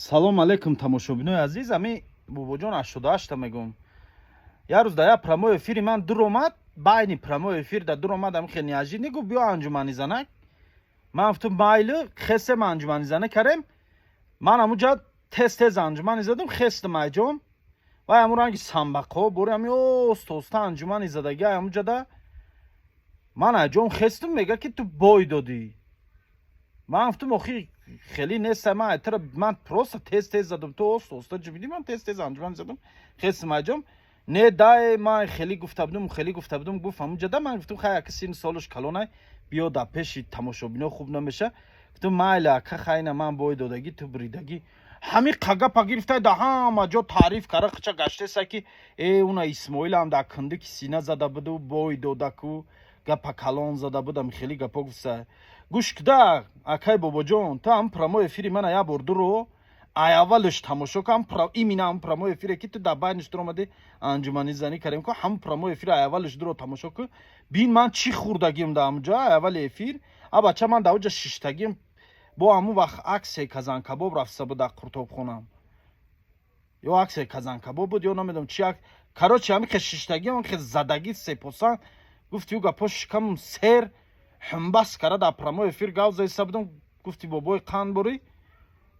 Салом алейкум, тамошобинои азиз. Ами Бобоҷон 88-та мегӯм. Як рӯз дар як прямой эфири ман дур омад, байни прямой эфир да дур омад, ами хел неожиданно гуфт: «Биё, анҷумани занак». Ман гуфтум: «Майли». Хестем, анҷумани зана карем. Ман ҳамуҷа тез тез анҷумани задам, хестам айҷон. Вай ҳамун ранги самбақҳо бори ҳами оста оста анҷумани задаги ҳамуҷада. Ман айҷон хестум, мега ки ту бой додӣ. Ман гуфтум: «Охи, хеле неста, ман айтара, ман просто тез тез задам, ту оста оста ҷибидӣ, ман тез тез анҷумани задам, хестум айҷон». Не, дай, ман хеле гуфта будум, хеле гуфта будум, гуфт ҳамуҷада. Ман гуфтум: «Хай, ака, сину солаш калонай, биё, дар пеши тамошобино хуб намеша». Гуфтум: «Майли, ака, хайна, ман бой додагӣ, ту бридагӣ». Ҳами қагапа гирифта, да ҳама ҷо таъриф кара, қича гаштеса ки э, уна Исмоилам дар киндики сина зада буду, бой додаку, гапа калон зада будам, хеле гапо гуфта. Гӯш куда, акай Бобоҷон, ту ҳам прямой эфири мана як бор дуро ай аввалш тамошо кам, именно ҳам прямой эфире ки ту дар байниш дур омадӣ, анҷумани занӣ карем ку, ҳам прямой эфир ай аввалш дуро тамошо ку, бин ман чӣ хӯрдагим дар ҳамуҷа. Ай аввали эфир, а бача, ман дар уҷа шиштагим, бо ҳамун вақт аксияи казанкабоб рафта буд дар Қуртобхонам, ё аксияи казанкабоб буд, ё намедонам чи. Короче, ҳами хе шиштагим, хе задагӣ сепосан, гуфти ӯ гапо, шикамум сер ҳумбас кара, дар прямой эфир гав заиста будам. Гуфти бобои қанд борӣ,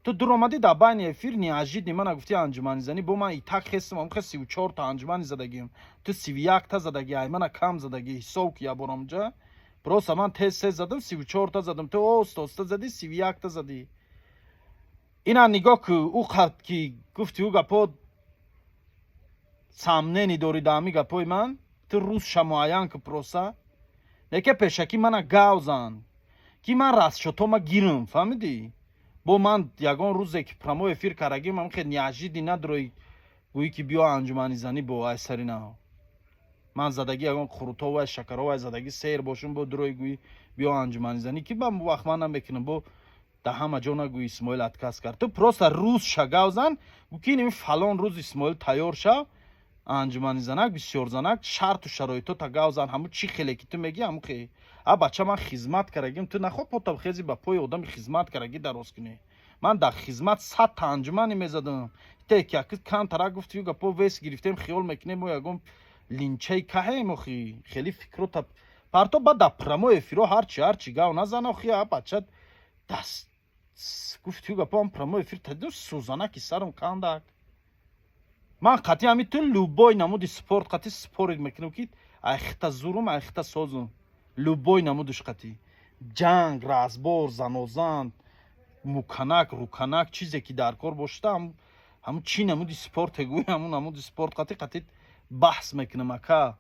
ту дур омадӣ дар байни эфир, неожиданно мана гуфти анҷуманизанӣ. Бо ман итак хестам, ам хе 34-та анҷумани задагим, ту 31-та задагӣ, ай мана кам задагӣ. Ҳисоб ки як бор амҷа, просто ман тез тез задам, 34-та задам, ту оста оста задӣ, 31-та задӣ. Ина нигоҳ ку, ӯ қад ки гуфти ӯ гапо, сомнение дорӣ дар ҳами гапои ман, ту рӯзша муайян ку. Просто неке пешакӣ мана гав зан, ки ман расчётома гирам, фаҳмидӣ? Бо ман ягон рӯзе ки прямой эфир карагим, ам хе неожиданно надрои, гӯӣ ки биё, анҷуманизанӣ, бо ай сари нав ман задагӣ, ягон қурутовай, шакаровай задагӣ сер бошум, бо дурои гӯӣ биё, анҷуманизанӣ, ки ба вақт ман намекунам. Бо да ҳама ҷо нагӯ Исмоил отказ кард. Ту просто рӯз шагав зан, гӯ ки инами фалон рӯз, Исмоил, тайёр шав, анҷуманизанак, бисёрзанак, шарту шароитота гав зан, ҳамун чӣ хеле ки ту мегӣ, ҳамун хе. А бача, ман хизмат карагим, ту нахоҳ пота хези ба пои одами хизмат карагӣ дароз кунӣ. Ман дар хизмат 100-та анҷумане мезадам, те ки аки камтара гуфти гапо, вес гирифтем, хиёл мекунем мо ягон линчаи каҳем. Охи, хеле фикрота парто, баъд дар прямой эфиро ҳарчи ҳарчи гав назан. Охи, а бача, даст гуфти гапо, ам прямой эфир тадим, сӯзанаки сарам кандак. Ман қатъи ҳами ту любой намуди спорт қатъи спорить мекунам, ки айхита зурум, айхита созум, любой намудиш қатъи ҷанг, разбор, занозан, муканак, руканак, чизе ки дар кор бошада, ҳамун чӣ намуди спорте гӯй, ҳамун намуди спорт қатъи баҳс мекунам, ака.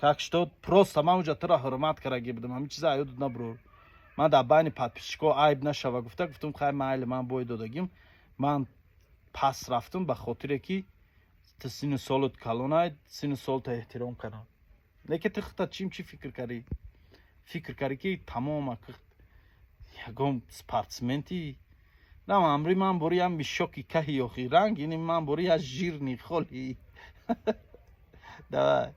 Так что просто ман уҷа тура ҳурмат кардаги будам, ҳамин чиза аёдут набурор. Ман дар байни подписчикҳо айб нашава гуфта, гуфтам: «Хай, майли, ман бой додагим». Ман пас рафтам ба хотире ки ту сину солут калонай, сину солта эҳтиром кардам. Лекин ту худта чим чӣ фикр кардӣ? Фикр кардӣ ки тамом ягон спортсменти рам амри ман бори ям мешоки каҳи, охи ранг ини ман бори я жирный холи. Давай.